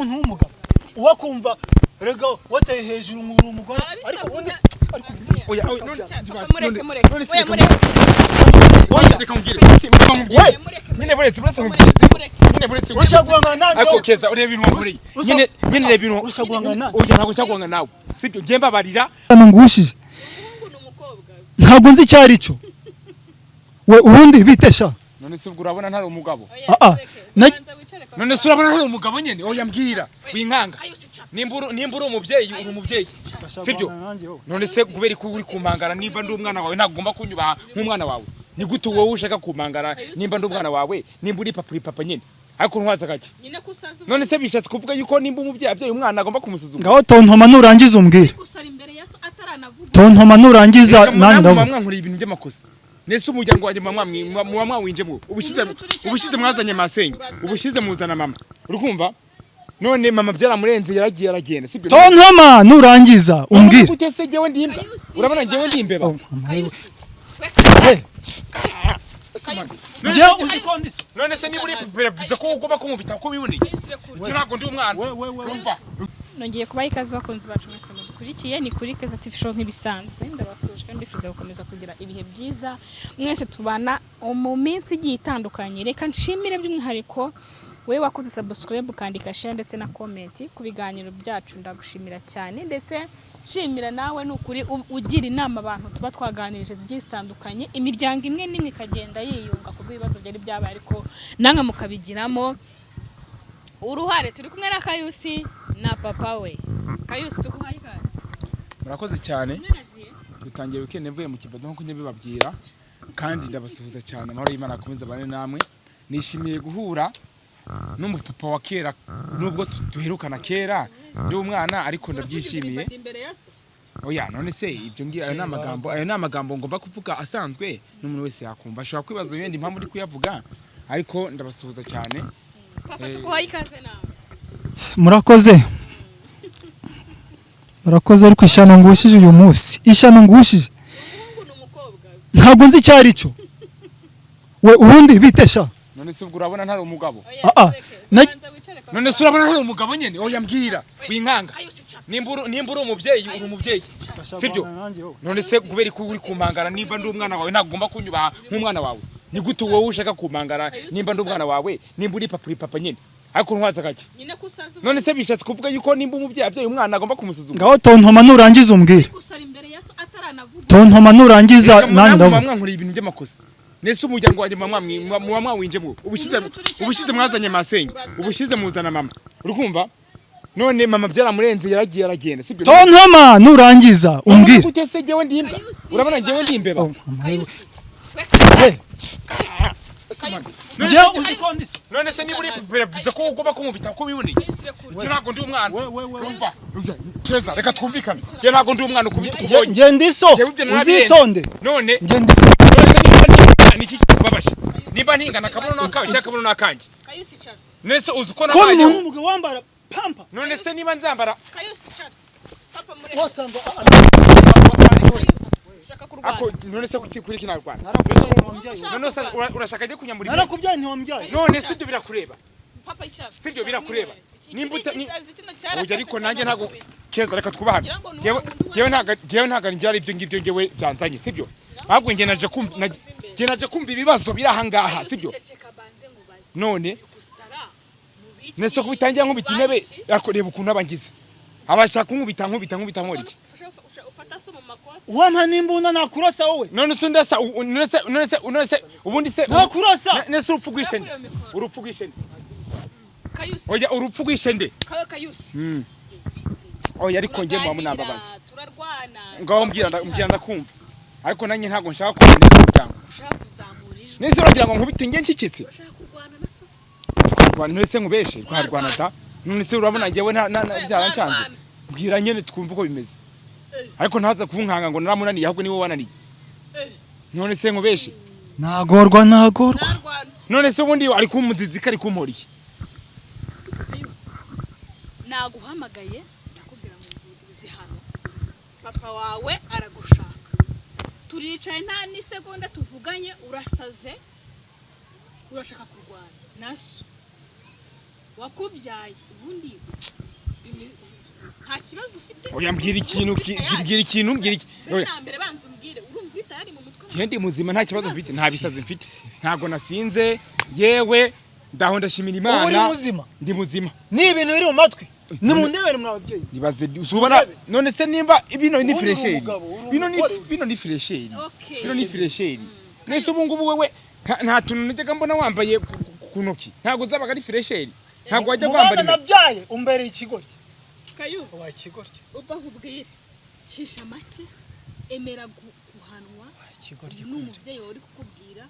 Nk'umuntu w'umugabo uwakumva rega wateye hejuru ngo uri umugore, ariko ubundi ariko Oya, oya, none Papa, mureke, mureke. none Oya, reka mureke. Oya, reka nkubwire. Reka nkubwire. Nyine buretse, buretse nkubwire. Nyine buretse. Urashaka guhangana nanjye? Ariko Keza, ureba ibintu wankoreye. Nyine, nyine reba ibintu. Urashaka guhangana nanjye? Oya, ntabwo nshaka guhangana nawe. Sibyo, njye mbabarira. Hano ngushije ntabwo nzi icyo ari cyo. We, ubundi bitesha. None se ubwo urabona ntari umugabo? Ah, ah. None se urabona ntari umugabo nyine? Oya, mbwira. Winkanga. Nimba uri umubyeyi, uri umubyeyi. Sibyo? None se kubera ko uri kumangara, nimba ndi umwana wawe, ntabwo ugomba kunyubaha nk'umwana wawe? Ni gute wowe ushaka kumangara nimba ndi umwana wawe? Nimba uri papa, uri papa nyine. Ariko ntwaza gake. None se bishatse kuvuga yuko nimba umubyeyi abyaye umwana agomba kumusuzuma? Ngaho tontoma nurangiza umbwire. Tontoma nurangiza nanjye Muba ndavuga. Mwankoreye ibintu by'amakosa. Nese umuryango wanjye muba mwawinjemo. Ubushize mwazanye masenge, ubushize muzana mama. Uri kumva? None mama byaramurenze, yaragiye, aragenda, sibyo? Tontoma nurangiza umbwire. Gute se jyewe ndi imbwa? Urabona njyewe ndi imbeba? Njyewe uzi ko ndi so. None se niba uri biravuze ko ugomba kumubita uko wiboneye? Njye ntabwo ndi umwana. Urumva? Nongeye kubaha ikaze, bakunzi bacu mwese mudukurikiye. Ni kuri Keza TV Show nk'ibisanzwe. Ndabasuhuje kandi ndifuza gukomeza kugira ibihe byiza mwese tubana mu minsi igiye itandukanye. Reka nshimire by'umwihariko wowe wakoze subscribe, ukandika share ndetse na comment ku biganiro byacu. Ndagushimira cyane, ndetse nshimira nawe ni ukuri ugira inama abantu tuba twaganirije zigiye zitandukanye, imiryango imwe n'imwe ikagenda yiyunga ku bw'ibibazo byari byabaye, ariko namwe mukabigiramo uruhare. Turi kumwe na Kayusi na papa we. Kayusi, tuguhaye ikaze. Murakoze cyane. Dutangiye weekend mvuye mu kibazo nkuko njya mbibabwira, kandi ndabasuhuza cyane. Amahoro y'Imana akomeze abane namwe. Nishimiye guhura n'umupapa wa kera, nubwo duherukana kera ndi umwana, ariko ndabyishimiye. Imbere ya so. Oya, none se ibyo ngiyo, ayo ni amagambo ngomba kuvuga asanzwe n'umuntu wese yakumva. Ashobora kwibaza wenda impamvu ndi kuyavuga, ariko ndabasuhuza cyane. Papa, tuguhaye ikaze nawe. Murakoze, murakoze. Ariko ishyano ngushije uyu munsi, ishyano ngushije. Umuhungu ni umukobwa. Ntabwo nzi icyo ari cyo. We, ubundi bitesha. None se ubwo urabona ntari umugabo? Oya, Ah, ah. tureke. Na- Banza wicare kwa None se urabona ntari umugabo nyine? Oya, mbwira. Winkanga. Kayusi, icara. Nimba uri umubyeyi, uri umubyeyi, sibyo? None se kubera ko uri kumangara, nimba ndi umwana wawe, ntabwo ugomba kunyubaha nk'umwana wawe? Ni gute wowe ushaka kumangara nimba ndi umwana wawe? Nimba uri papa, uri papa nyine. Ariko ntwaza gake. Nyine ko usaza. None se bishatse kuvuga yuko nimba umubyeyi abyaye umwana agomba kumusuzuma? Ngaho tontoma nurangiza umbwire. Gusara imbere ya so ataranavuga. Tontoma nurangiza nanjye Muba ndavuga. mwankoreye ibintu by'amakosa. Nese umuryango wanjye muba mwawinjemo. Ubushize mwazanye masenge, ubushize muzana mama. Uri kumva? None mama byaramurenze, yaragiye, aragenda, sibyo? Tontoma nurangiza umbwire. Gute se jyewe ndi imbwa? Urabona njyewe ndi imbeba? Njyewe uzi ko ndi so. None se niba uri biravuze ko ugomba kumubita uko wiboneye? Njye ntabwo ndi umwana. Urumva? Keza, reka twumvikane. Njye ntabwo ndi umwana ukubita uko ubonye. Njye ndi so. Njyewe ibyo narabirenze. Uzitonde. None Njye ndi so. none se niba ntingana, niki kikubabaje? Nimba ntingana akabuno n'akawe cyangwa akabuno n'akanjye? Kayusi, icara. None se uzi uko Kubona umuntu nabayeho? w'umugabo wambara pampa. None se niba nzambara Kayusi, icara. Papa, mureke. Wasanga Ushaka kurwana. Ako none se kuki kuri kinarwanda? None se urashaka ajye kunyambura imyenda? Narakubyaye, ntiwambyaye. None se ibyo birakureba? Papa, icara. Si ibyo birakureba? Iki Nimba ni igisazi, kino cyarasatse Oya, ariko nanjye ntabwo cyanakubita. Keza, reka twubahane. Ngira ngo ni Njyewe wa wundi. njyewe ntabwo ari ibyo ngibyo njyewe byanzanye, sibyo? Ahubwo njye naje kumva ibibazo biri aha ngaha, sibyo? Ceceka, banze ngubaze. None Gusara mu biki? nese ko bitangira nkubita intebe? Ariko reba ukuntu abangize, abashaka kunkubita, nkubita, nkubita, nkora iki? Ufata so mu makoti. Wampa n'imbunda nakurasa wowe. None se ndasa none se ubundi se Nakurasa. Nese urupfu rwishe nde? Nakuriye mikoro. Urupfu rwishe nde? Kayusi. Oya, urupfu rwishe nde? Kawe Kayusi. Oya, ariko njye muba munambabaza. Turarwana. Ngaho mbwira, mbwira, ndakumva, ariko nanjye ntabwo nshaka kumva neza umuryango. Ushaka kuzamura ijwi. Nese uragira ngo nkubite njye ncecetse? Ushaka kurwana na so? Twarwana? None se nkubeshe, twarwana da? None se urabona njyewe byarancanze? Mbwira nyene twumve uko bimeze, ariko ntaza kunkanga ngo naramunaniye, ahubwo niwe wananiye. None se nkubeshe? Nagorwa, nagorwa. Narwana. None se ubundi ari kumuzizika, ari kumpora iki? Naguhamagaye ndakubwira ngo uzi hano papa wawe aragushaka. Turicaye, nta n'isegonda tuvuganye, urasaze, urashaka kurwana na so. Wakubyaye ubundi nta kibazo ufite. Oya, mbwira ikintu, mbwira ikintu, mbwira iki. Mbere Oya. na mbere banza umbwire, urumva uri tayari mu mutwe? Njye ndi muzima, nta kibazo mfite, nta bisazi mfite, ntabwo nasinze. Yewe, ndaho ndashimira Ubu uri Imana. muzima? Ndi muzima. Ni ibintu biri mu matwi, ni mu ndebere mwa babyeyi. Nibaze usubona none se nimba bino ni Ubundi uri fresheri. umugabo, uri Bino ni umugore. Bino ni fresheri. Okay. Bino ni fresheri. Nese ubu ngubu wewe nta tuntu najyaga mbona wambaye ku ntoki, ntabwo zabaga ari fresheri? Ntabwo wajya Mu bana kwambara nabyaye umbereye ikigoryi. Kayu. Wabaye ikigoryi. Uba nkubwire, cisha make, emera guhanwa. Wabaye ikigoryi. N'umubyeyi wawe uri kukubwira,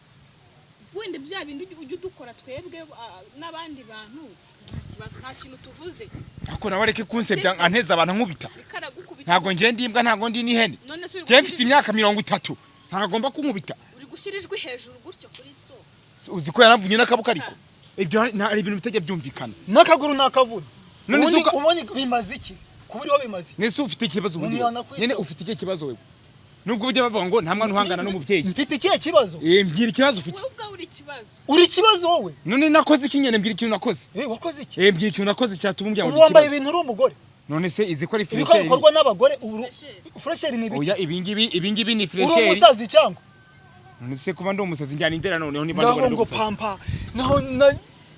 wenda bya bindi ujya udukora twebwe n'abandi bantu, nta kibazo, nta kintu tuvuze. Ariko nawe areke kunsebya anteza abantu nkubita. Reka aragukubita. Ntabwo njye ndi imbwa, ntabwo ndi n'ihene. None se uri Njye mfite gushyira imyaka 30, ntagomba kunkubita. Uri gushyira ijwi hejuru gutyo kuri so? Uzi ko yaramvunye n'akaboko? Ariko ibyo hari ibintu bitajya byumvikana. N'akaguru nakavuna. None se Ubundi ubundi bimaze iki? Kuba uriho bimaze iki? Nese ufite ikibazo ubundi? Umuntu Wowe? yanakwica. Nyene ufite ikihe kibazo wewe, nubwo ujya bavuga ngo nta mwana uhangana n'umubyeyi? Mfite ikihe kibazo? Eh, mbwira ikibazo ufite. Wowe ubwawe uri ikibazo. Uri ikibazo wowe. None nakoze iki nyene? Mbwira ikintu nakoze. Eh, wakoze iki? Eh, mbwira ikintu nakoze cyatuma umbwira ngo Ubu ndi wambaye ikibazo. ibintu uri umugore. None se izi ko ari Ibiko fresheri? bikorwa n'abagore ubu. Fresheri. Fresheri ni ibiki? Oya, ibingibi ni Uri fresheri. umusazi cyangwa? None se kuba ndi umusazi njyana indera? Noneho niba Ngaho ndabona ndi ngo umusazi. pampa naho na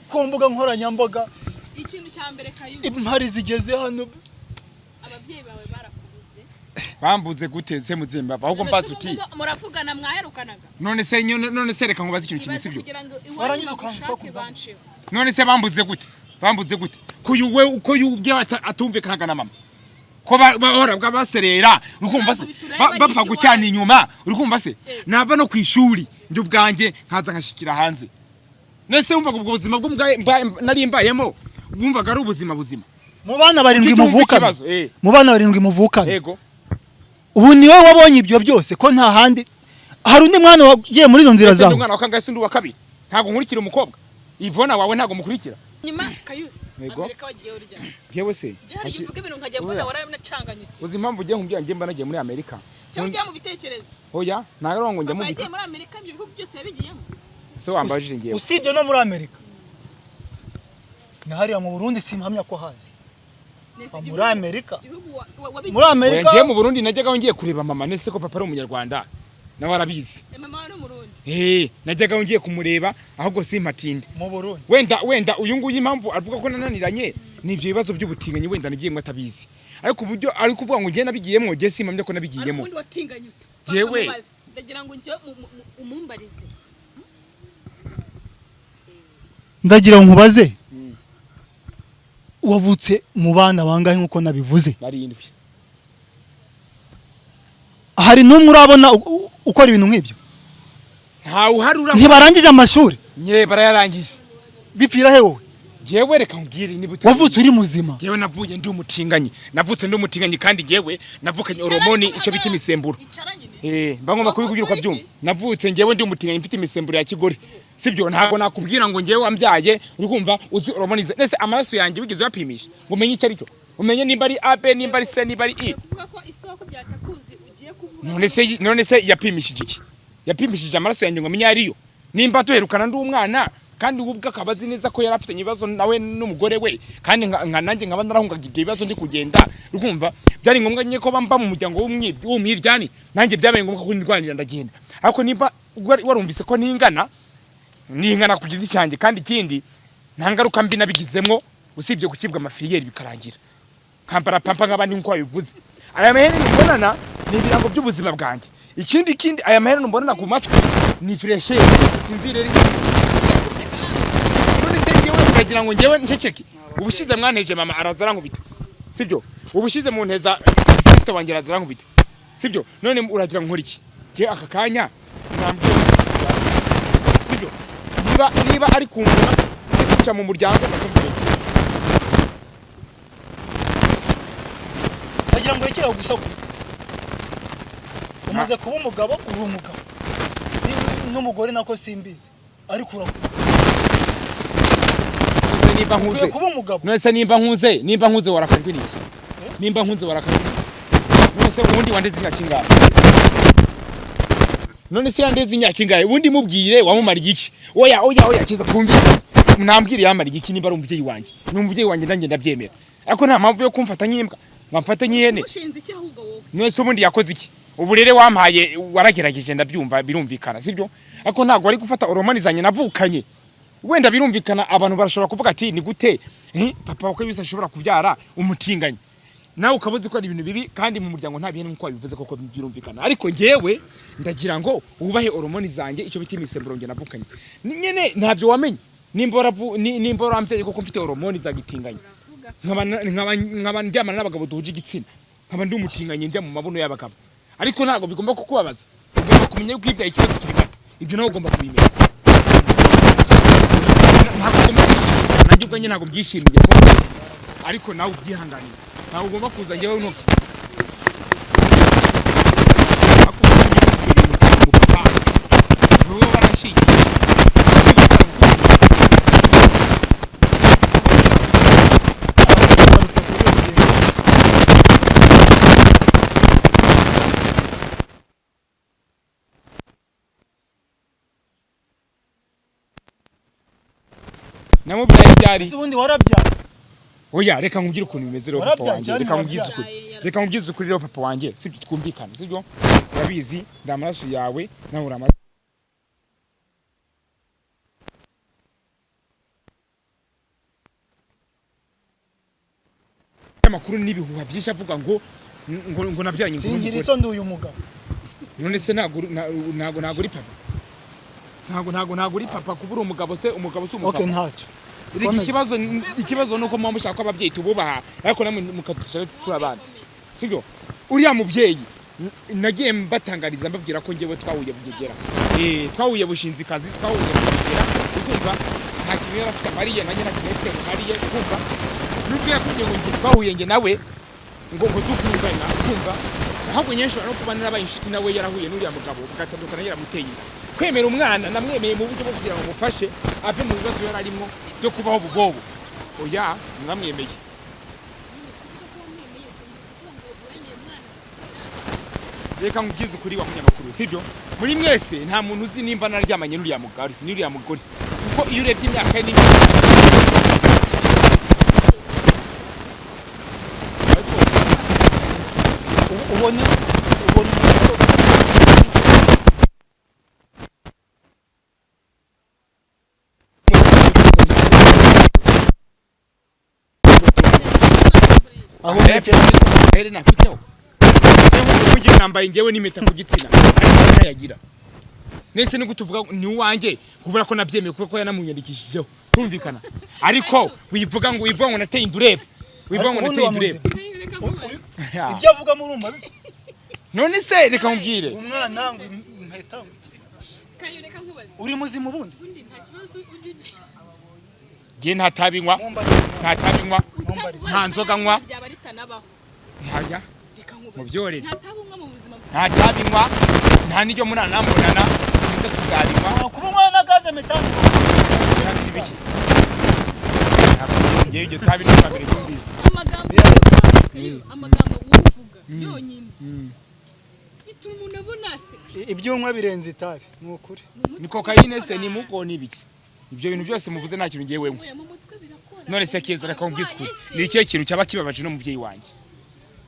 ku mbuga nkoranyambaga. Ikintu cya mbere, Kayu, Impari zigeze hano. ababyeyi bawe barakubuze. Bambuze gute se muzimba? Ahubwo None mbaza se uti ubu muravugana? Mwaherukanaga? None se none se reka nkubaze ikintu kimwe. Ibaze Sibyo? kugira ngo iwanyu Warangiza bagushake ukansakuza. banceho. None se bambuze gute? Bambuze gute ko yuwe uko yubwe atumvikanaga na mama, ko bahora bwa baserera, urikumva se? Ntabwo bitureba, Bapfa ni gucyana ikiwanyu. inyuma, urikumva se? Eh. Nava no ku ishuri njye ubwanjye nkaza nkashikira hanze. Nese wumvaga ubwo buzima bwo nari mbayemo, wumvaga ari ubuzima buzima? Mu bana barindwi Kuki tumva muvukana, ikibazo? Eh. mu bana barindwi muvukana, Yego. ubu niwe wabonye ibyo byose? Ko nta handi hari undi mwana wagiye muri izo nzira Ese ndi zawe? umwana wa kangahe? Se undi wa kabiri? Ntabwo nkurikira umukobwa Ivona wawe, ntabwo mukurikira. Nyuma, Kayusi, Yego. Amerika wagiye urya? Jewe se Njye hari igihe uvuga ibintu nkajya mbona waranacanganyukiwe. Uzi impamvu ugiye nkubwira njye mba nagiye muri Amerika? Cyangwa ugiye mu bitekerezo? Oya, ntabwo ngo njya mu Papa yagiye muri Amerika, ibyo bihugu byose yabigiyemo. Se wambajije ngewe? Usibye no muri Amerika, na hariya mu Burundi simpamya ko hazi. Nese Muri Amerika. igihugu wabigiye? Muri Oya, Amerika. ngiye mu Burundi, najyaga ngiye kureba mama. Nese ko papa ari umunyarwanda, nawe arabizi. Eh, mama wawe ni Umurundi? Eh, najyaga ngiye kumureba, ahubwo simpatinde. Mu Burundi. Wenda uyu nguyu impamvu avuga ko nananiranye ni ibyo bibazo by'ubutinganyi, wenda nagiyemo atabizi. Ariko uburyo ari kuvuga ngo njye nabigiyemo, njye simpamya ko Ariko nabigiyemo. ubundi watinganye ute? Jewe. Bakamubaza. Ndagira ngo njye umumbarize. Ndagira ngo nkubaze, wavutse mu bana bangahe nk'uko nabivuze? 7. Hari n'umwe urabona ukora ibintu nk'ibyo? Ntawe uhari ura Ntibarangije amashuri? Nye, barayarangije. Bipfira he wowe? Jewe reka nkubwire niba Wavutse uri muzima? Jewe navuye ndi umutinganyi, navutse ndi umutinganyi, kandi jewe navukanye horomoni, icyo bita imisemburo. Icara nyine. Eh, mba ngomba kubikubwira ukabyumva. Navutse njyewe ndi umutinganyi, mfite imisemburo ya kigore. Sibyo? Ntabwo nakubwira ngo njyewe wambyaye, uri kumva, uzi horomoni ze. Nese amaraso yanjye wigeze uyapimisha ngo umenye icyo ari cyo? Umenye nimba ari A B, nimba ari C, nimba ari I? Kuvuga ko isoko byatakuzi ugiye kuvuga. None se yapimishije iki? Yapimishije amaraso yanjye ngo amenye ariyo? Nimba duherukana ndi umwana, kandi we ubwe akaba azi neza ko yari afitanye ibibazo nawe n'umugore we, kandi nka nanjye nkaba narahungaga ibyo bibazo ndi kugenda, urumva byari ngombwa nyine ko bamba mu muryango w'umwiryani, nanjye byabaye ngombwa ko nirwanira ndagenda. Ariko nimba warumvise ko ningana ku giti cyanjye, kandi ikindi nta ngaruka mbi nabigizemo usibye gucibwa amafiliyeri bikarangira, nkambara pampa nk'abandi nk'uko wabivuze. Aya maherena mbonana ni ibirango by'ubuzima bwanjye. Ikindi aya maherena mbonana ku matwi ni fresheri. Sinzi rero, none se njyewe uragira ngo njyewe nceceke? Ubushize mwanteje mama araza arankubita, sibyo? Ubushize munteza sister wanjye araza arankubita, sibyo? None uragira ngo nkore iki njye aka kanya? Mwambwiye, sibyo? Niba ari kumvuna, ari guca mu muryango, ndakumvira. Ndagira ngo urekere aho gusakuza. Umaze kuba umugabo, uri umugabo n'umugore nako simbizi, ariko urakuze. None nimba nkuze Ukwiye kuba umugabo. None se nimba nkuze warakajwe n'iki? Nimba nkuze warakajwe n'iki? None se ubundi wandeze imyaka ingahe? None se yandeze imyaka ingahe? Ubundi mubwire, wamumariye iki? Oya, oya, oya, kiza twumvikane. Nambwira yamara iki niba ari umubyeyi wanjye. Ni umubyeyi wanjye, nanjye ndabyemera, ariko nta mpamvu yo kumfata nk'imbwa, ngamfate nk'ihene. Ushinze iki ahubwo wowe? Mwese ubundi yakoze iki? Uburere wampaye waragerageje, ndabyumva, birumvikana, sibyo? Ariko ntabwo wari gufata hormone zanjye navukanye. Wenda birumvikana, abantu barashobora kuvuga ati ni gute papa wa Kayusi ashobora kubyara umutinganyi? Nawe ukaba uzi ko ari ibintu bibi, kandi mu muryango nta bihene nk'uko wabivuze koko, birumvikana. Ariko njyewe ndagira ngo wubahe hormone zanjye, icyo bita imisemburo njye navukanye. Ni nyene ntabyo wamenye nimba nimba warambyaye koko mfite hormone za gitinganyi, nkaba ndyamana n'abagabo duhuje igitsina, nkaba ndi umutinganyi, njya mu mabuno y'abagabo, ariko ntabwo bigomba kukubabaza. Ugomba kumenya yuko ibyaye ikibazo kiri gato, ibyo nawe ugomba kubimenya. Ntabwo ugomba kwishimisha, nanjye ubwanjye ntabwo byishimiye kuba, ariko nawe ubyihanganire. Ntabwo ugomba kuza njyewe ntoki. Ariko ubu ngubu umupapa niwe warashingiye. Tugarutse kuri iyo ngingo. Namubyaye byari Ese ubundi warabyaye? Oya, reka nkubwire ukuntu bimeze rero, papa Warabyaye wanjye. cyane, Reka nkubwize warabyaye. ukuri, reka nkubwize ukuri rero, papa wanjye, sibyo? Twumvikane, sibyo? Urabizi, ndi amaraso yawe, nawe uri amaraso. Amakuru n'ibihuha byinshi avuga ngo nabyaranye ngo Singira n'umugore. iso, ndi uyu mugabo. None se ntabwo ntabwo uri papa? Ntabwo uri papa kuba uri umugabo se? Umugabo si umupapa? Okay, ntacyo. Reka. Komeza. Ikibazo ni uko muba mushaka ko ababyeyi tububaha, ariko namwe mukadusha turi abana, sibyo? Uriya mubyeyi nagiye mbatangariza, mbabwira ko njyewe twahuye Bugegera, twahuye Bushinzikazi, twahuye Bugegera, ukumva nta kintu yari afite amariye, nanjye nta kintu yari afite mumariye. Ukumva nubwo yakubwiye ngo njye twahuye, njye nawe ngo dukundana, ukumva ahubwo nyine nshobora no kuba narabaye inshuti nawe, yarahuye n'uriya mugabo bagatandukana, yaramuteye inda. Kwemera umwana namwemeye mu buryo bwo kugira ngo mufashe ave mu bibazo yari arimo byo kubaho bubobo. Oya, naramwemeye. Reka nkubwize ukuri wa munyamakuru, sibyo? Muri mwese nta muntu uzi nimba nararyamanye n'uriya mugari, n'uriya mugore, kuko iyo urebye imyaka ye n'imyaka. Ariko Ubona aho Herena mfiteho ubugira, nambaye njyewe n'impeta ku gitsina, ariko ntayagira. Nese ni gute uvuga ni uwanjye? Kubera ko nabyemeye, kuko yanamunyandikishijeho, turumvikana. Ariko wivuga ngo nateye inda urebe, wivuga ngo Ubundi nateye inda urebe. Wamuzi. Ibyo avuga murumva None se reka nkubwire. Umwana ngo impeta ngo iki? Kayo, reka nkubaze. Uri muzima ubundi? Ubundi nta kibazo ujya ugira? Njye nta tabi nywa. Mumbarize. Nta tabi nywa. Nta nzoga nywa. Ryaba ritanabaho. Ntihajya. Reka nkubaze. Mubyorere. Nta tabi unywa mu buzima busanzwe? Nta tabi nywa, nta n'iryo munanambonana, sinze kuzarinywa. Kuba umwana na gaze metane. Tabi n'ibiki? Ntabwo ngewe iryo tabi n'ubwa mbere ryumvise. Amagambo uvuga, Kayo, amagambo wowe uvuga yonyine bituma umuntu abona aseka. Ibyunywa birenze itabi, ni ukuri. Ni kokayine se, ni muko, ni ibiki? Ibyo bintu byose muvuze nta kintu ngewe nywa. Oya, mu mutwe birakora. None se Keza, reka nkubwize ukuri. Arwaye se? Ni ikihe kintu cyaba kibabaje n'umubyeyi wanjye?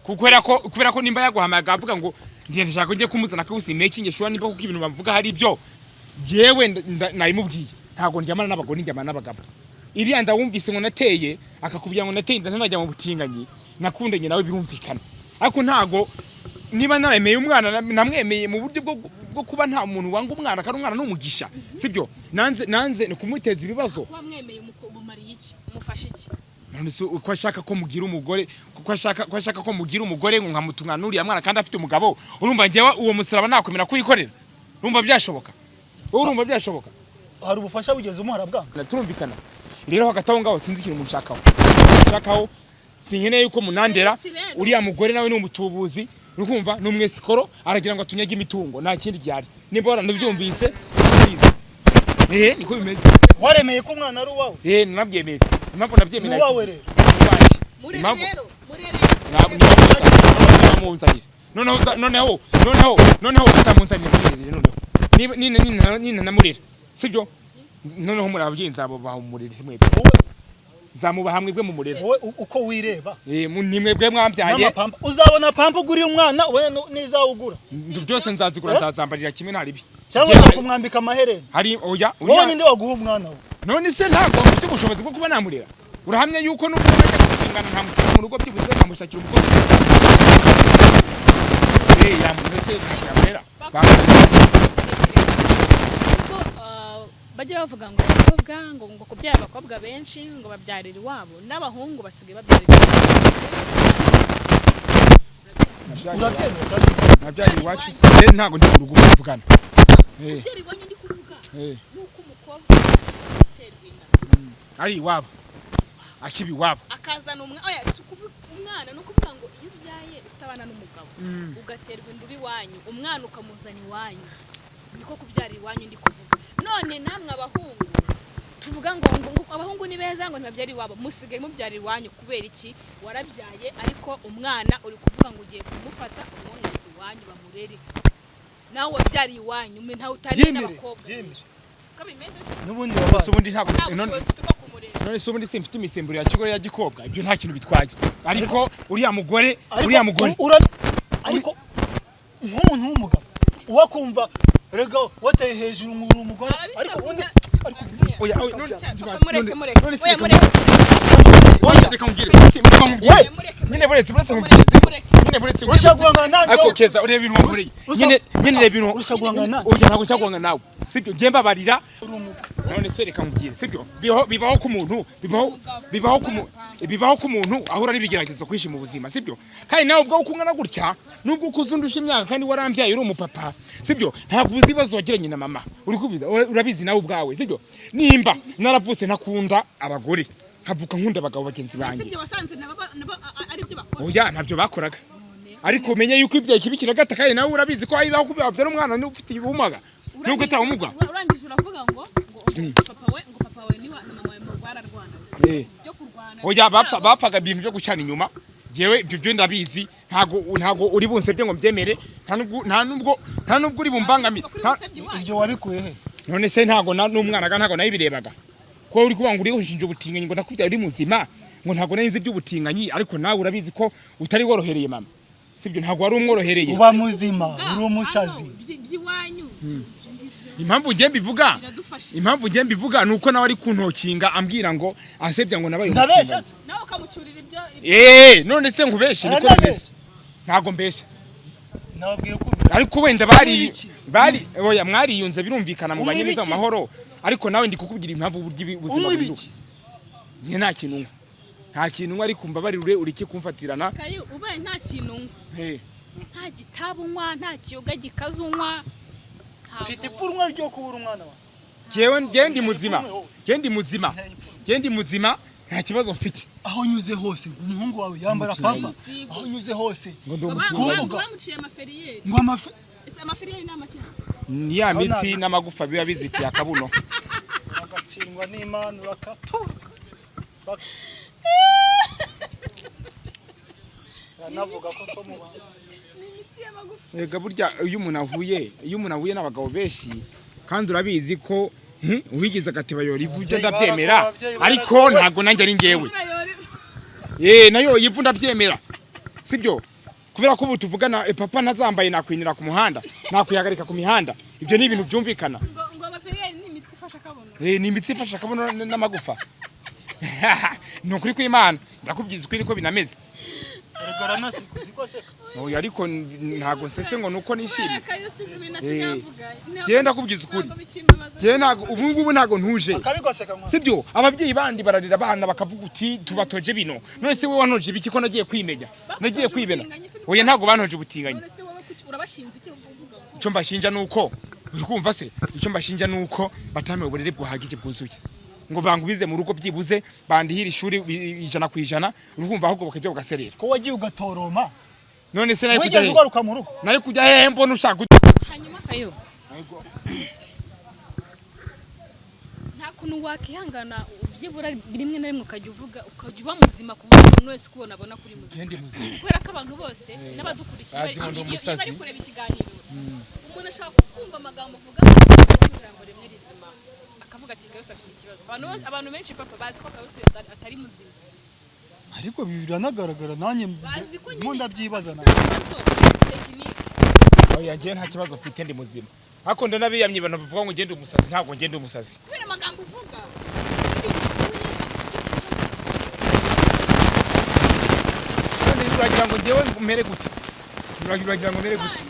Kubera ko nimba yaguhamagaye avuga ngo ndiye ndashaka njye kumuzana akawusi making sure niba kuko ibintu bavuga hari ibyo, jewe nabimubwiye, ntabwo ndyamana n'abagore, ndyamana n'abagabo. Iriya nda wumvise ngo nateye, akakubwira ngo nateye inda ntanajya mu butinganyi, nakundanye nawe, birumvikana. Ariko ntago niba naremeye umwana, namwemeye mu buryo bwo kuba nta muntu wanga umwana, kandi umwana ni umugisha, sibyo? Nanze ni kumuteza ibibazo. Wamwemeye umumariye iki? Umufashe iki? None se uko ashaka ko mugira umugore, kuko ashaka ko ashaka ko mugira umugore ngo nkamutumwa n'uriya mwana kandi afite umugabo, urumva njyewe uwo musaraba nakwemera kuyikorera? Urumva byashoboka? Wowe urumva byashoboka? Hari ubufasha bugeze umuhara bwanga? Na turumvikana rero. Hagati aho ngaho sinzi ikintu munshakaho, sinkeneye yuko munandera. Si rero. Uriya mugore nawe ni umutubuzi, urumva, ni umwesikoro, aragira ngo atunyage imitungo, nta kindi gihari. Nimba waranabyumvise ubizi, niko bimeze. Waremeye ko umwana ari uwawe? Nanabyemeye. Impamvu nabyemeye Ni uwawe rero. Uwanjye. Murere. Impamvu Rero murere. Ntabwo niba munzanire noneho noneho uzamunzanire murerere. Noneho niba nina namurera, sibyo? Noneho muri ababyeyi nzabubaha umurere mwebwe. Nzamubaha mwebwe mu murere. Wowe uko wireba. Ni mwebwe mwambyaye. N'amapampa uzabona pampa uguriye umwana ubone n'izawugura. Byose nzazigura, nzazambarira kimwe nta ribi. Cyangwa uzakumwambika amaherena. Hari oya. Wowe ninde waguha umwana we? None se ntabwo mfite ubushobozi bwo kuba namurera? Urahamya yuko nubwo najya gushingana ntamusiga mu rugo, byibuze nkamushakira umukozi. Yamurese yamurera. Kuko bajya bavuga ngo abakobwa ngo kubyara abakobwa benshi ngo babyarira iwabo, n'abahungu basigaye babyarira iwabo. Urabyemera cyane? Nabyaye iwacu se, ntabwo ndi mu rugo muvugana. Kubyara iwanyu ndi kuvuga nuko umukobwa aterwa inda Ari iwabo, akiba iwabo. Akazana umwana. Oya, si ukuvuga umwana, ni ukuvuga ngo iyo ubyaye utabana n'umugabo ugaterwa inda uba iwanyu, umwana ukamuzana iwanyu, niko kubyara iwanyu ndi kuvuga. None namwe abahungu tuvuga ngo abahungu ni beza ngo ntibabyara iwabo, musigaye mubyara iwanyu kubera iki? Warabyaye ariko umwana uri kuvuga ngo ugiye kumufata umwohereze iwanyu bamurere, nawe wabyariye iwanyu ntawe utaniye Byemere, n'abakobwa. byemere. Siko bimeze se? N'ubundi Se wabaye. ubundi ntabwo Nta none bushobozi ufite bwo kumurera. None se ubundi simfite imisemburo ya kigore ya gikobwa? Ibyo nta kintu bitwaye, ariko uriya mugore Ariko uriya mugore ariko nk'umuntu w'umugabo uwakumva rega wateye hejuru ngo uri umugore, ariko ubundi ariko Oya, oya, none Papa, mureke, mureke. none se Oya, reka mureke. Oya, reka nkubwire, reka nkubwire. We! Mureke, Nyine buretse mureke, nkubwire. mureke. Nyine buretse. Urashaka guhangana nanjye? Ariko Keza, ureba ibintu wankoreye. Nyine nyine reba ibintu. Urashaka guhangana nanjye? Oya, ntabwo nshaka guhangana nawe, sibyo? Njye mbabarira. Uri umugabo. None se reka nkubwire, sibyo? Bibaho ku muntu, bibaho ku muntu ahura n'ibigeragezo kwinshi mu buzima, sibyo? Kandi nawe ubwawe uko ungana gutya, nubwo ukuze undusha imyaka kandi warambyaye uri umupapa, sibyo? Ntabwo uzi ibibazo wagiranye na mama. Uri kubizi, urabizi nawe ubwawe, sibyo? Nimba naravutse ntakunda abagore, nkavuka nkunda abagabo bagenzi banjye. Sibyo, wasanze nabo ari byo bakora? Oya, ntabyo bakoraga, ariko umenye yuko ibyo ikibi kiragata, kandi nawe urabizi ko ayibaho kubyara umwana niba ufite ubumuga, nubwo atawumuga. Urangije uravuga ngo papa we, ngo papa we niwa na mama we ngo bararwana byo kurwana. Oya, bapfaga ibintu byo gucana inyuma. Jewe ibyo byo ndabizi, ntago uri bunsebye ngo mbyemere, nta nubwo uri bumbangamire. Kuri busebye iwanyu. Ibyo wabikuye he? None se ntago n'umwana ga ntago nayibirebaga ko uri kuvuga ngo uri ushinja ubutinganyi, ngo nakubyaye uri muzima, ngo ntago nari nzi iby'ubutinganyi, ariko nawe urabizi ko utari worohereye mama, sibyo? Ntago wari umworohereye. Uba muzima uri umusazi. Hano, by'iwanyu Impamvu ngiye mbivuga biradufasha. Impamvu ngiye mbivuga ni uko nawe ari kuntokinga ambwira ngo asebya ngo nabaye Ndabeshya umutinganyi. se? Nawe ukamucyurira ibyo. None se nkubeshye? Niko Arandabeshya. bimeze, ntago mbeshya. Nababwiye ko Ariko wenda bari Umwibiki. bari oya, mwariyunze birumvikana mu banye neza mu Umwibiki. mahoro, ariko nawe ndi kukubwira impamvu uburyo ubuzima Unywa buhinduka. ibiki? Njye nta kintu nywa, nta kintu nywa, ariko mbabarire ureke kumfatirana. Kayo, ubaye nta kintu unywa, Eh, nta gitabu unywa, nta kiyoga gikaze unywa, ntabwo Mfite ipfunwe ryo kubura umwana wawe. Jewe njye ndi muzima, njye ndi muzima, njye ndi muzima, nta kibazo mfite. Aho nyuze hose ngo umuhungu wawe yambara pampa, aho nyuze hose. Ngo ndi Ba- umutinganyi. ba- bamuciye amaferiyeri. Ngo amafe. Ese amaferiyeri ni amakina? Ni ya mitsi n'amagufa biba bizitiye akabuno. Agatsindwa n'Imana urakatu. Baranavuga ko ko muba Ni imitsi y'amagufa. Ega burya iyo umuntu ahuye n'abagabo benshi, kandi urabizi ko uwigize agateba yora ivu, ibyo Ababyeyi ndabyemera. ababyeyi Ariko ntabwo nanjye ari njyewe. Nayo ivu ndabyemera, sibyo? Kubera ko ubu tuvugana, papa ntazambaye nakwinira ku muhanda, nakwihagarika ku mihanda, ibyo ni ibintu byumvikana. Ngo amaferiyeri ni imitsi ifasha akabuno. Ni imitsi ifasha akabuno n'amagufa. Ni ukuri kw'Imana, ndakubwiza ukuri ko binameze. Erega aranaseka, uzi ko aseka. Oya, ariko ntabwo nsetse ngo nuko nishimye. Kayo, si ibintu asigaye avuga. Njyewe ndakubwiza ukuri. Ntabwo bikimbabaza. Njyewe ntabwo ubu ngubu ntabwo ntuje. Akabigoseka mwana. Sibyo? Ababyeyi bandi bararira abana bakavuga uti tubatoje bino. None se wowe wanoje ibiki ko nagiye kwimenya, nagiye kwibena? Ubutinganyi se? Oya, ntabwo bantoje ubutinganyi. None se wowe kuki urabashinze icyo uvuga ngo Icyo mbashinja ni uko, uri kumva se, icyo mbashinja ni uko batampaye uburere buhagije bwuzuye ngo bangubize mu rugo, byibuze bandihire ishuri 100%, uri kumva? Ahubwo bakajya bagaserera. Ko wagiye ugatoroma? None se nari kujya Wigeze hehe? ugaruka mu rugo? Nari kujya hehe mbona ushaka Hanyuma Kayo, nta kuntu wakihangana byibura rimwe na rimwe ukajya uvuga, ukajya uba muzima, ku buryo umuntu wese ukubona abona kuri muzima? Ndi muzima. Kubera ko abantu bose n'abadukurikiye Bazi ngo ndi iyo bari umusazi. kureba ikiganiro, umuntu ashobora kumva amagambo uvuga. ijambo rimwe rizima, akavuga ati Kayusi afite ikibazo. Abantu benshi, papa, bazi ko Kayusi atari muzima. Ariko biranagaragara, nanjye Bazi ko ndimo nyine ndabyibaza afite nawe. ikibazo technique. Oya, njye nta kibazo mfite, ndi muzima. Ariko ndanabiyamye abantu bavuga ngo ngende umusazi, ntabwo ngende umusazi. Kubera amagambo uvuga. None uragira ngo njyewe mere gute? Uragira ngo mere gute?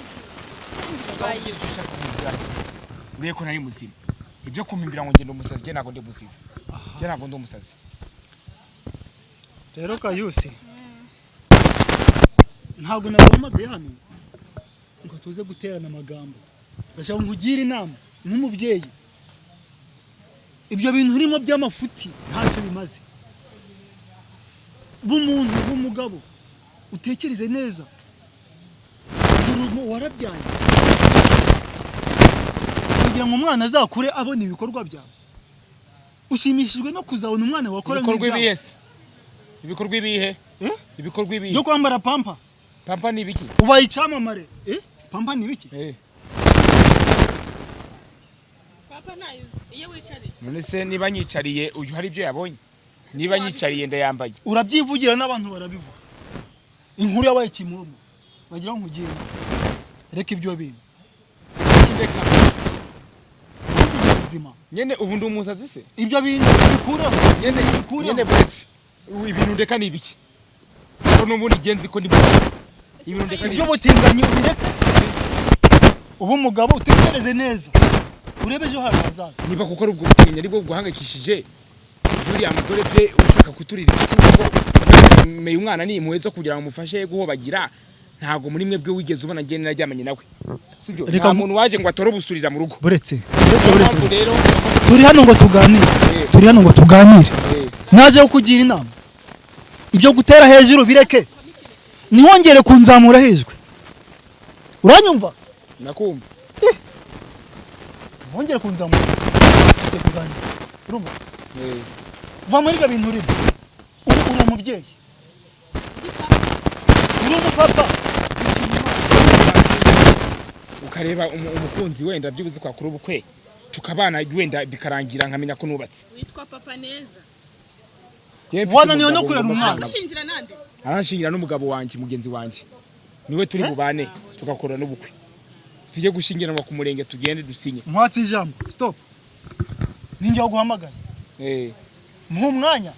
Uriye ko nari muzima, ibyo kumpimbira ngo ngende umusazi, njye ntabwo ndi umusazi, njye ntabwo ndi umusazi. Rero Kayusi, ntabwo naguhamagaye hano ngo tuze guterana amagambo. Ndashaka nkugire inama nk'umubyeyi. Ibyo bintu urimo by'amafuti ntacyo bimaze. B'umuntu b'umugabo, utekereze neza. Dore warabyaye kugira ngo umwana azakure abona ibikorwa byawe. Ushimishijwe no kuzabona umwana wakora Ibikorwa nk'ibyawe? ibihe se? Ibikorwa ibihe? Eh? Ibikorwa ibihe? Byo kwambara pampa. Pampa ni ibiki? Ubaye icyamamare. Pampa ni ibiki? Eh. Papa, ntayo uzi iyo wicariye. None se niba nyicariye, uyu hari ibyo yabonye? Niba nyicariye ndayambaye. Urabyivugira n'abantu barabivuga, inkuru yabaye kimomo. Bagira ngo nkugire inama. Reka ibyo bintu. Ndeka. Ntugire ubuzima. Nyene ubu ndi umusazi se? Ibyo bintu bikuraho. Nyene. Bikureho. Nyene buretse, ibintu ndeka ni ibiki? Ko n'ubundi genzi ko ndi muzima. Ibintu ndeka ni Ibyo ibiki? butinganyi ubireke, uba umugabo, utekereze neza, urebe ejo hawe hazaza. Niba kuko ari ubwo butinganyi aribwo buguhangayikishije, uriya mugore bye ushaka kuturira imitungo, meye umwana ni impuhwe zo kugira ngo mufashe guhobagira. Ntabwo muri mwebwe wigeze ubona njye naryamanye nawe, sibyo? Reka Nta muntu waje ngo atore ubusurira mu rugo. Buretse, Niyo mpamvu rero. Turi hano ngo tuganire. Turi hano ngo tuganire. Najya kukugira inama. Ibyo gutera hejuru bireke, ntiwongere kunzamura hejuru. Uranyumva? Nakumva. Ntiwongere kunzamura. Tujye kuganira, urumva? Eh. Va muri ibyo bintu urimo. Ubu uri umubyeyi, uri umupapa. Ukareba umukunzi wenda byibuze twakora ubukwe tukabana, wenda bikarangira nkamenya ko nubatse. Witwa papa neza. Njyewe mfite Wananiwe no umugabo kurera ngomba umwana. kubana nawe. Gushingira nande? Aranshingira n'umugabo wanjye, mugenzi wanjye, niwe turi bubane tugakora n'ubukwe, tujye gushyingiranwa ku murenge, tugende dusinye. Nkwatse ijambo, stop. Ninjye waguhamagaye. Nk'umwanya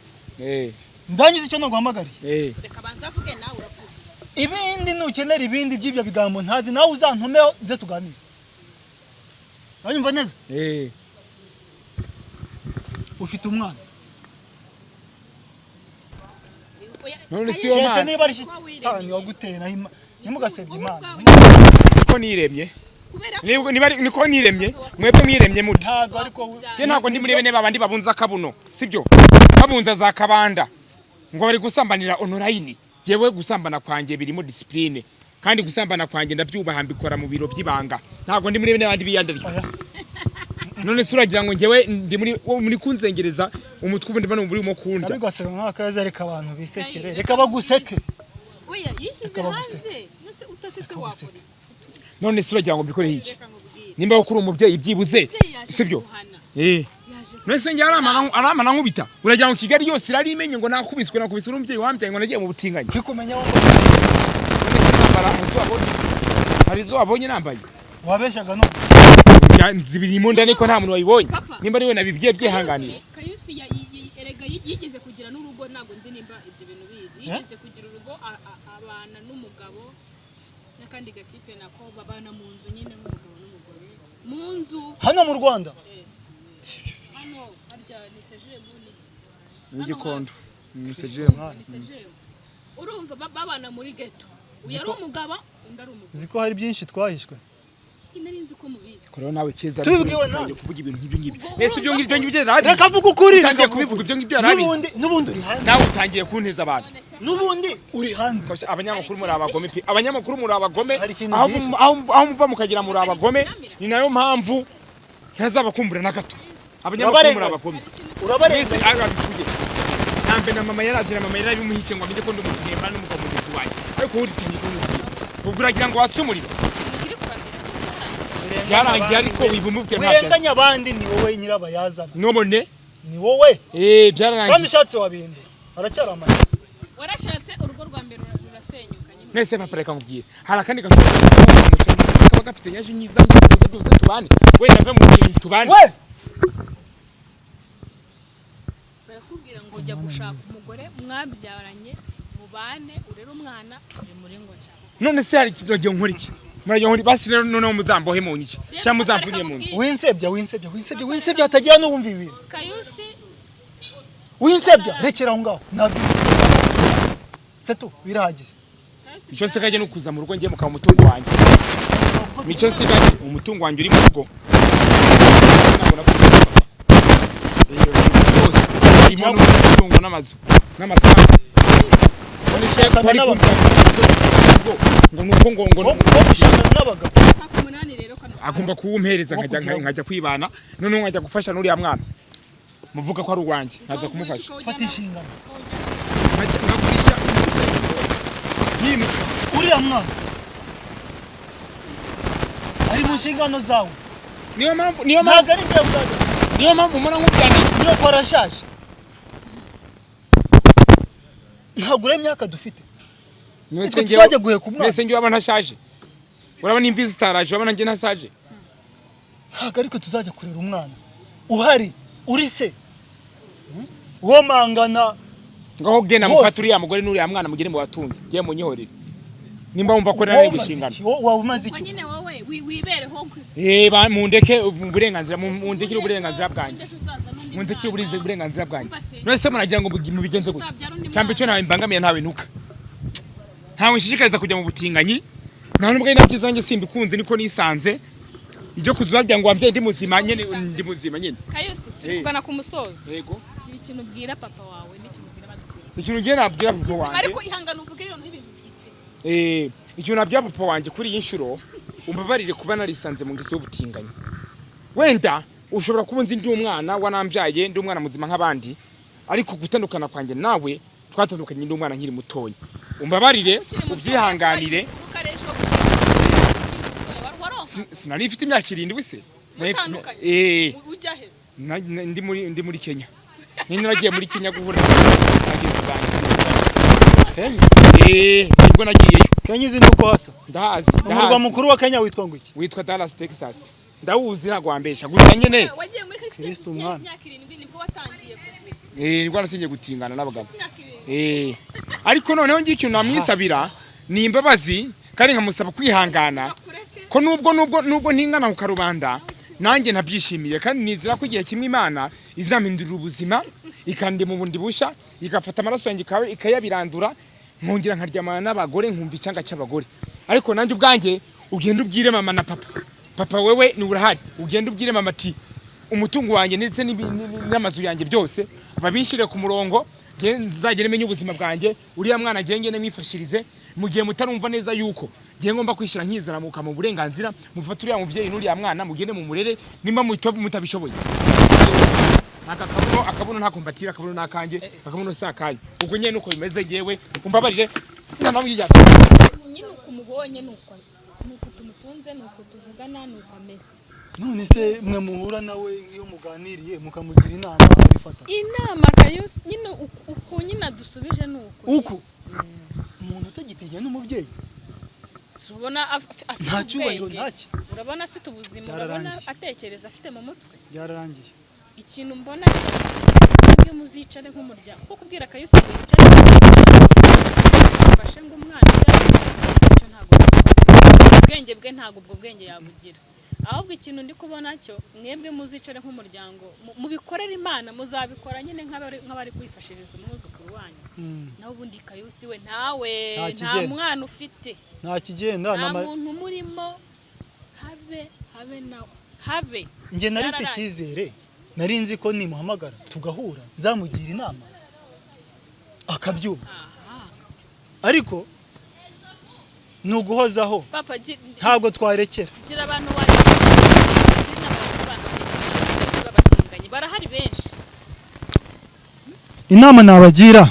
ndangiza icyo naguhamagariye. Reka banza avuge, nawe uravuga. Ibindi nukenera, ibindi by'ibyo bigambo ntazi, nawe uzantumeho nze tuganire. Uranyumva neza? Eh. Ufite umwana. None si yo Keretse mana. niba ari shitani waguteye, naho ntimugasebye Imana. Niko niremye. Kubera Niba niko niremye, mwebwe mwiremye mute? Ntabwo ariko. Njye ntabwo ndi muri bene babandi babunza akabuno, sibyo? Babunza za kabanda ngo bari gusambanira online. Jewe gusambana kwanjye birimo discipline, kandi gusambana kwanjye ndabyubaha, mbikora mu biro by'ibanga. Ntabwo ndi muri bene babandi biyandarika. Oya. None se uragira ngo njyewe ndi muri wo muri kunzengereza umutwe? Ubundi bano muri mo kundya. Nabigwaseka nk'akaza. Reka abantu bisekere, reka baguseke. Oya, yishyize Reka baguseke. hanze. Nose utasetse wakora iki? None se uragira ngo mbikoreho iki? Reka nkubwire. Nimba ko uri umubyeyi byibuze, Umubyeyi yaje sibyo? kuguhana. Eh. Yaje. None se njye aramana nkubita, uragira ngo Kigali yose irarimenye ngo nakubiswe n'umubyeyi wambyaye, ngo nagiye mu butinganyi? Kikumenya wowe. None se nambara hari izo wabonye? Hari izo wabonye nambaye? Wabeshaga none. Zibirimo ndane ko nta muntu wayibonye. Papa. Nimba ari we nabibwiye byihanganiye. Kayusi erega yigeze kugira n'urugo, ntabwo nzi nimba ibyo bintu bizi. Yigeze kugira urugo, abana n'umugabo n'akandi gatipe nako, babana mu nzu nyine nk'umugabo n'umugore mu nzu. Hano mu Rwanda? Yes. Hano harya ni sejemu ni Ni Gikondo. Ni Mwana. Ni sejemu. Urumva babana muri ghetto, uyu ari umugabo, undi ari umugore. Uzi ko hari byinshi twahishwe? Nari nzi ko mubizi. Rero nawe Keza, Tubibwiwe nawe. utangiye kuvuga ibintu nk'ibyo ngibyo. Ubwo Nese ibyo urumva ngibyo ngibyo yarabizi? Reka avuga ukuri. Utangiye Reka avuge kubivuga ukuri. ibyo ngibyo yarabizi. N'ubundi uri hanze. Nawe utangiye kunteza abantu. N'ubundi uri hanze. Fasha, abanyamakuru muri abagome pe, abanyamakuru muri abagome. Hari ikintu Aho byinshi. aho muva mukagira muri abagome, ni nayo mpamvu ntazabakumbura na gato. Abanyamakuru muri abagome. Urabarenga. Mwese ababivuye nambe na mama yaraje, na mama yarabimuhikiye ngo amenye ko ndi umuhemba n'umugabo mugenzi wanjye, ariko wowe uritangiye kumubwira, ubwo uragira ngo watse umuriro. Ikintu kiri kubambera. Byarangiye ariko wibumubwira ntabyo azi. Wirenganya abandi, ni wowe nyirabayazana. None Ni wowe. Eh, Kandi byararangiye. ushatse wabihindura, aracyari amahirwe. Warashatse, urugo rwa mbere rurasenyuka nyine. Nese papa, reka nkubwire, hari akandi gasore kaba gafite nyaje nyiza ngo tubane, wenda mve mu kintu tubane. We. Barakubwira ngo jya gushaka umugore mwabyaranye, mubane, urere umwana, uri muri ngo nshaka. None se hari ikintu wagiye nkora iki? Muragiye nkora basi rero, noneho muzambohe mu niki cyangwa muzamfunire mu nzu? Winsebya, winsebya, winsebya, winsebya, hatagira n'uwumva ibintu. Kayusi. Winsebya, rekera aho ngaho, ntabwo setu birahagije. Kayusi. Icyo nsigaye ni ukuza mu rugo ngiye mukaba umutungo wanjye. Nicyo nsigaye, umutungo wanjye uri mu rugo. Ntabwo nakubwiye papa. Byose harimo n'umutungo n'amazu n'amasambu. None se ko ari kumbwira ngo nuko ngo Wo gushakana n'abagabo. Paka umunani rero kano. Agomba kuwumpereza Wo nkajya kugira- nkajya kwibana, noneho nkajya gufasha n'uriya mwana muvuga ko ari uwanjye, nkaza kumufasha. Fata inshingano. Nkajya nkagurisha yimuka. Uriya mwana ari mu nshingano zawe. Niyo mpamvu Ntabwo ari ibyawe ubwabyo. Niyo mpamvu mbona nk'ubwanjye. Niyo ko arashaje, ntabwo ureba imyaka dufite. Nitwe tuzajya guheka umwana. Mwese ngewe aba ntashaje, urabona imvi zitaraje, urabona njye ntashaje. Ntabwo ariko tuzajya kurera umwana uhari uri se womangana. Ngaho genda Hose. mufate uriya mugore n'uriya mwana mugere mu batunzi, ngiye munyihorere nimba wumva ko Wowe nari umaze gushingana. iki? Wowe waba umaze Ubwo iki? nyine wowe wibereho. Eh, mundeke uburenganzira, mundekere uburenganzira bwanjye. Undi ejo uzaza n'undi Mundekere mwana. uburenganzira bwanjye. Umva se. None se muragira ngo mubigenze gute? Uzabyara undi Cyangwa icyo mwana. ntawe mbangamiye, ntawe ntuka, ntawe nshishikariza kujya mu butinganyi, nta nubwo ari nabyo zanjye, simbikunze, niko nisanze. Ibyo kuzuba bya ngo wambyaye ndi muzima nyine, ndi muzima nyine. Kayusi, turi Eh. kugana ku musozo. Yego. Gira ikintu ubwira papa wawe n'ikintu ubwira abadukuriye. Ikintu ngiye nabwira papa Kizima. wanjye Ariko ihangane uvuge noneho ibintu bizima. Eh, ikintu nabwira papa wanjye kuri iyi nshuro, umbabarire kuba narisanze mu ngeso y'ubutinganyi. Wenda ushobora kuba unzi ndi umwana wanambyaye, ndi umwana muzima nk'abandi, ariko gutandukana kwanjye nawe, twatandukanye ndi umwana nkiri mutoya. Umbabarire. Ukiri muto, Ubyihanganire. ukaresha ukiri mutoya, waronka. Sinari mfite imyaka 7 se. Nari mfite Mutandukanye. Eh. Ujya heza. Ndi muri Kenya nyine, nagiye muri Kenya guhura na bagenzi banjye. Kenya, eh, nibwo nagiyeyo. Kenya uzi nuko hasa? Ndahazi. Umurwa Ndahazi. mukuru wa Kenya witwa ngo iki? Witwa Dallas, Texas. Ndawuzi, ntabwo wambesha gusa nyine. Wagiye muri Kristo umwami. Imyaka 7 nibwo watangiye kugira. Eh, nibwo nasingiye gutingana n'abagabo. Imyaka 7. Eh, ariko noneho ngiye ikintu namwisabira ni imbabazi, kandi nkamusaba kwihangana Bakureke. ko nubwo ntingana ku karubanda, nanjye ntabyishimiye, kandi nizera ko igihe kimwe Imana izampindurira ubuzima, ikandema ubundi busha, igafata amaraso yanjye ikayabirandura, nkongera nkaryamana n'abagore, nkumva icyanga cy'abagore. Ariko nanjye ubwanjye, ugenda ubwire mama na papa. Papa wewe ni urahari, ugenda ubwire mama ati umutungo wanjye ndetse n'amazu yanjye byose babinshire ku murongo, nge nzagere menye ubuzima bwanjye. Uriya mwana ngiye ngende mwifashirize mu gihe mutarumva neza yuko ngiye ngomba kwishyira nkizana mu burenganzira. Mufate uriya mubyeyi n'uriya mwana mugende mu murere nimba mutabishoboye. Aka kabuno, akabuno ntako mbatira, akabuno nakanjye, akabuno si akanyu. Ubwo nyine nuko bimeze, yewe umbabarire nanamwiye. Nyine uko umubonye, nuko tumutunze, nuko tuvugana, nuko ameze. None se mwe muhura nawe, iyo muganiriye mukamugira inama, abifata? Inama Kayusi, nyine uku nyine adusubije ni uku. Uku umuntu utagitinya n'umubyeyi. Urabona afite Nta cyubahiro, ubwenge. ntaki. Urabona afite ubuzima, urabona Byararangiye. atekereza, afite mu mutwe. Byararangiye. Ikintu mbona, iyo muzicare nk'umuryango, kuko kubwira Kayusi ngo yicare nk'umuryango fashe ngo umwana icyo, ntabwo ubwenge bwe, ntabwo ubwo bwenge yabugira. Ahubwo ikintu ndi kubona cyo, mwebwe muzicare nk'umuryango, mubikorere Imana, muzabikora nyine nk'abari kwifashiriza umwuzukuru wanyu. Naho ubundi Kayusi we ntawe. Nta Nta kigenda. mwana ufite. Nta kigenda. Nta Nama- muntu umurimo, habe habe nawe habe. Njye nari mfite Byararangiye. icyizere, nari nzi ko nimuhamagara tugahura nzamugira inama akabyumva, Aha. ariko ni uguhozaho. Papa, Ntabwo twarekera. gira abantu wagira inama y'abantu b'abatinganyi, barahari benshi. Inama nabagira,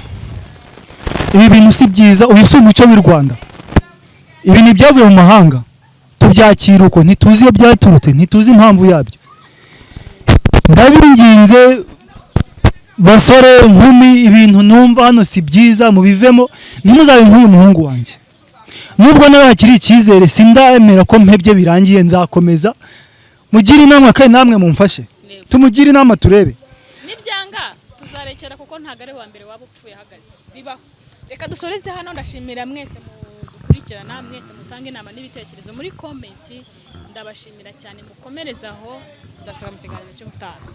ibi bintu si byiza, uyu si umuco w'i Rwanda, ibi ni ibyavuye mu mahanga. Tubyakira uko, ntituzi iyo byaturutse, ntituzi impamvu yabyo. Ndabinginze basore, nkumi, ibintu numva hano si byiza, mubivemo, ntimuzabe nk'uyu muhungu wanjye. Nubwo nawe hakiri icyizere, sindemera ko mpebye birangiye, nzakomeza mugire inama kandi namwe mumfashe tumugire inama turebe. Nibyanga tuzarekera, kuko ntabwo ari uwa mbere waba upfuye ahagaze, bibaho. Reka dusoreze hano. Ndashimira mwese mudukurikirana, mwese mutange inama n'ibitekerezo muri comment. Ndabashimira cyane, mukomereze aho. Tuzasubira mu kiganiro cy'ubutaha.